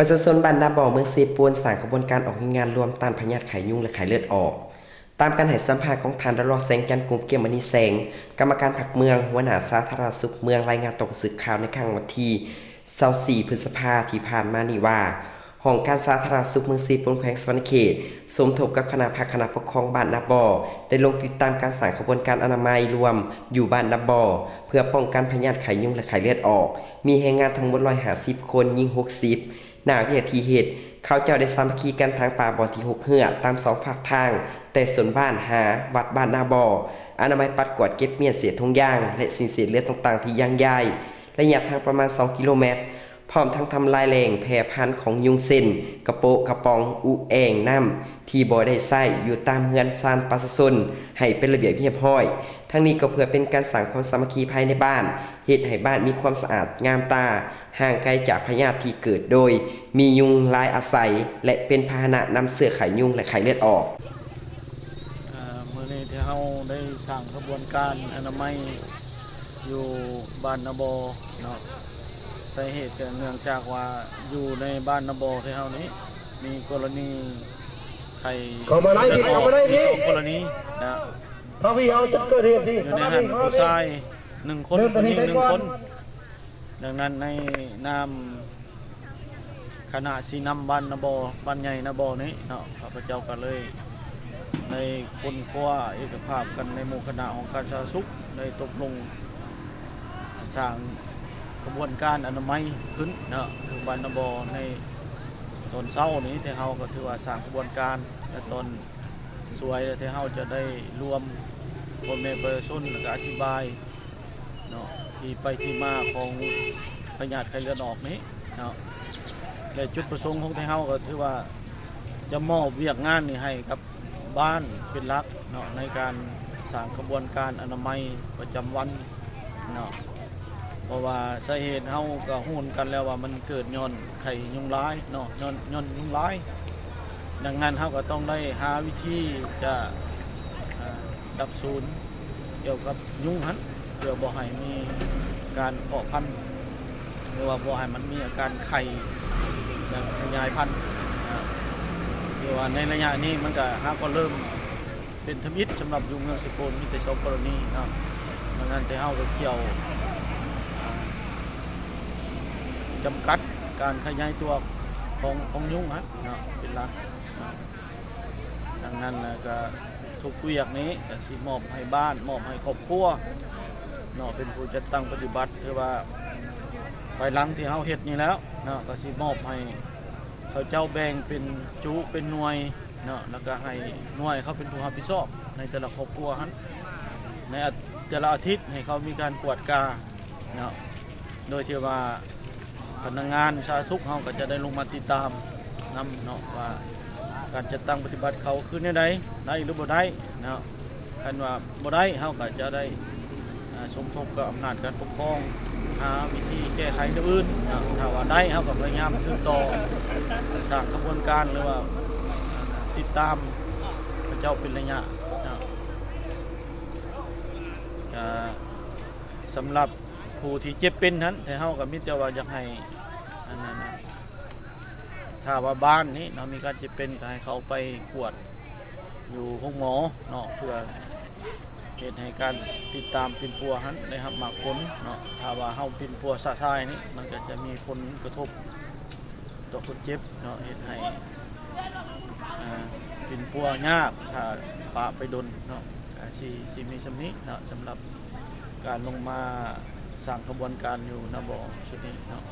ປະຊາຊົນບ້ານນາບໍ່ ເມືອງເຊໂປນ ສ້າງຂະບວນການອອກແຮງງານລວມຕ້ານພະຍາດໄຂ້ຍຸງ ແລະ ໄຂ້ເລືອດອອກ. ຕາມການໃຫ້ສຳພາດຂອງທ່ານ ດາລອດ ແສງຈັນ ກົມກຽມມະນີແສງ ກຳມະການພັກເມືອງ, ຫົວໜ້າສາທາລະນະສຸກເມືອງ ລາຍງານຕໍ່ຜູ້ສື່ຂ່າວໃນຄັ້ງວັນທີຊາວສີ່ ພຶດສະພາທີ່ຜ່ານມານີ້ວ່າ ຫ້ອງການສາທາລະນະສຸກເມືອງເຊໂປນ ແຂວງສະຫວັນນະເຂດ ສົມທົບກັບຄະນະພັກຄະນະປົກຄອງບ້ານນາບໍ່ ໄດ້ລົງຕິດຕາມການສ້າງຂະບວນການອະນາໄມລວມຢູ່ບ້ານນາບໍ່ ເພື່ອປ້ອງກັນພະຍາດໄຂ້ຍຸງ ແລະ ໄຂ້ເລືອດອອກ. ມີແຮງງານທັງໝົດຮ້ອຍຫ້າສິບຄົນ, ຍິງຫົກສິບ. ໜ້າວຽກທີ່ເຮັດ, ເຂົາເຈົ້າໄດ້ສາມັກຄີກັນຖາງປ່າບ່ອນທີ່ຮົກເຮື້ອຕາມສອງຟາກທາງ ແຕ່ໂຊນບ້ານຫາວັດບ້ານນາບໍ່, ອະນາໄມປັດກວາດເກັບມ້ຽນເສດຖົງຢາງ ແລະ ສິ່ງເສດເຫຼືອຕ່າງໆທີ່ຍັງຢາຍ ໄລຍະທາງປະມານສອງກິໂລແມັດ, ພ້ອມທັງທຳລາຍແຫຼ່ງແຜ່ພັນຂອງຍຸງເຊັ່ນ ກະໂປະ, ກະປ໋ອງ, ອຸ, ແອ່ງນ້ຳທີ່ບໍ່ໄດ້ໃຊ້ຢູ່ຕາມເຮືອນຊານປະຊາຊົນໃຫ້ເປັນລະບຽບຮຽບຮ້ອຍ. ທັງນີ້ກໍເພື່ອເປັນການສ້າງຄວາມສາມັກຄີພາຍໃນບ້ານ, ເຮັດໃຫ້ບ້ານມີຄວາມສະອາດງາມຕາ, ຫ່າງໄກຈາກພະຍາດທີ່ເກີດໂດຍມີຍຸງລາຍອາໄສ ແລະ ເປັນພາຫະນະນຳເຊື້ອໄຂ້ຍຸງ ແລະ ໄຂ້ເລືອດອອກ. ເອີ່ ມື້ນີ້ທີ່ເຮົາໄດ້ສ້າງຂະບວນການອະນາໄມຢູ່ບ້ານນາບໍ່ເນາະ, ສາເຫດກໍເນື່ອງຈາກວ່າຢູ່ໃນບ້ານນາບໍ່ທີ່ເຮົານີ້ມີກໍລະນີໄຂ້ ເຂົ້າມາໄດ້ພີ່ ເຂົ້າມາໄດ້ພີ່ ມີສອງກໍລະນີນະ. ທາງພີ້ເຮົາຈະເກີດເຫດນີ້ ຢູ່ໃນຫັ້ນຜູ້ຊາຍໜຶ່ງຄົນ ຜູ້ຍິງໜຶ່ງຄົນ. ດັ່ງນັ້ນໃນນາມຄະນະຊີ້ນຳບ້ານນາບໍ່ ບ້ານໃຫຍ່ນາບໍ່ນີ້ເນາະ, ຂ້າພະເຈົ້າກໍເລີຍໄດ້ຄົ້ນຄວ້າເອກະພາບກັນໃນໝູ່ຄະນະຫ້ອງການສາທາລະນະສຸກ ໄດ້ຕົກລົງສ້າງຂະບວນການອະນາໄມຂຶ້ນເນາະ ຢູ່ບ້ານນາບໍ່. ໃນຕອນເຊົ້ານີ້ ແຕ່ເຮົາກໍຖືວ່າສ້າງຂະບວນການ ແລະ ຕອນສວຍ ແລ້ວແຕ່ເຮົາຈະໄດ້ລວມພໍ່ແມ່ປະຊາຊົນ ແລ້ວກໍອະທິບາຍເນາະ ທີ່ໄປທີ່ມາຂອງພະຍາດໄຂ້ເລືອດອອກນີ້ເນາະ ແລະ ຈຸດປະສົງຂອງແຕ່ເຮົາກໍຖືວ່າຈະມອບວຽກງານນີ້ໃຫ້ກັບບ້ານເປັນຫຼັກເນາະ ໃນການສ້າງຂະບວນການອະນາໄມປະຈຳວັນເນາະ. ເພາະວ່າສາເຫດເຮົາກໍຮູ້ນຳກັນແລ້ວວ່າມັນເກີດຍ້ອນໄຂ້ຍຸງລາຍເນາະ ຍ້ອນ ຍ້ອນຍຸງລາຍ. ດັ່ງນັ້ນເຮົາກໍຕ້ອງໄດ້ຫາວິທີຈະ ເອີ່ ຈັບສູນກ່ຽວກັບຍຸງຫັ້ນ ເພື່ອບໍ່ໃຫ້ມີການເພາະພັນ ຫຼືວ່າບໍ່ໃຫ້ມັນມີອາການໄຂ້ ແລະ ຂະຫຍາຍພັນ. ເພາະວ່າໃນໄລຍະນີ້ມັນກໍຫາກໍເລີ່ມ ເປັນທຳອິດສຳລັບຢູ່ເມືອງເຊໂປນ ມີແຕ່ສອງກໍລະນີເນາະ. ດັ່ງນັ້ນແຕ່ເຮົາກໍກ່ຽວ ອ່າ ຈຳກັດການຂະຫຍາຍຕົວຂອງ ຂອງຍຸງຫັ້ນເນາະ ເປັນຫຼັກເນາະ. ດັ່ງນັ້ນແລ້ວກໍທຸກວຽກນີ້ກໍຊິມອບໃຫ້ບ້ານ ມອບໃຫ້ຄອບຄົວເນາະ ເປັນຜູ້ຈັດຕັ້ງປະຕິບັດ. ຖືວ່າພາຍຫຼັງທີ່ເຮົາເຮັດນີ້ແລ້ວເນາະ ກໍຊິມອບໃຫ້ເຂົາເຈົ້າແບ່ງເປັນຈຸເປັນໜ່ວຍ ເນາະ ແລ້ວກໍໃຫ້ໜ່ວຍເຂົາເປັນຜູ້ຮັບຜິດຊອບໃນແຕ່ລະຄອບຄົວຫັ້ນ ໃນອາ ແຕ່ລະອາທິດໃຫ້ເຂົາມີການກວດກາເນາະ ໂດຍທີ່ວ່າພະນັກງານສາທາລະນະສຸກເຮົາກໍຈະໄດ້ລົງມາຕິດຕາມນຳເນາະ ວ່າການຈັດຕັ້ງປະຕິບັດເຂົາຄືແນວໃດ ໄດ້ຫຼືບໍ່ໄດ້ເນາະ. ຄັນວ່າບໍ່ໄດ້ ເຮົາກໍຈະໄດ້ ອ່າ ສົມທົບກັບອຳນາດການປົກຄອງ ຫາວິທີແກ້ໄຂແນວອື່ນເນາະ. ຖ້າວ່າໄດ້ ເຮົາກໍພະຍາຍາມສືບຕໍ່ສ້າງຂະບວນການ ຫຼືວ່າຕິດຕາມເຂົາເຈົ້າເປັນໄລຍະເນາະ. ກະສຳລັບຜູ້ທີ່ເຈັບເປັນຫັ້ນ ແຕ່ເຮົາກໍມີແຕ່ວ່າຢາກໃຫ້ ອັນນັ້ນນະ ຖ້າວ່າບ້ານນີ້ເນາະ ມີການເຈັບເປັນ ກໍໃຫ້ເຂົາໄປກວດຢູ່ໂຮງໝໍເນາະ ເພື່ອເຮັດໃຫ້ການຕິດຕາມປິ່ນປົວຫັ້ນໄດ້ຮັບໝາກຜົນເນາະ. ຖ້າວ່າເຮົາປິ່ນປົວຊະຊາຍນີ້ ມັນກໍຈະມີຜົນກະທົບຕໍ່ຄົນເຈັບເນາະ ເຮັດໃຫ້ ອ່າ ປິ່ນປົວຍາກ ຖ້າປະໄປດົນເນາະ. ກະຊິ ຊິມີສ່ຳນີ້ເນາະ ສຳລັບການລົງມາສ້າງຂະບວນການຢູ່ນາບໍ່ຊຸດນີ້ເນາະ.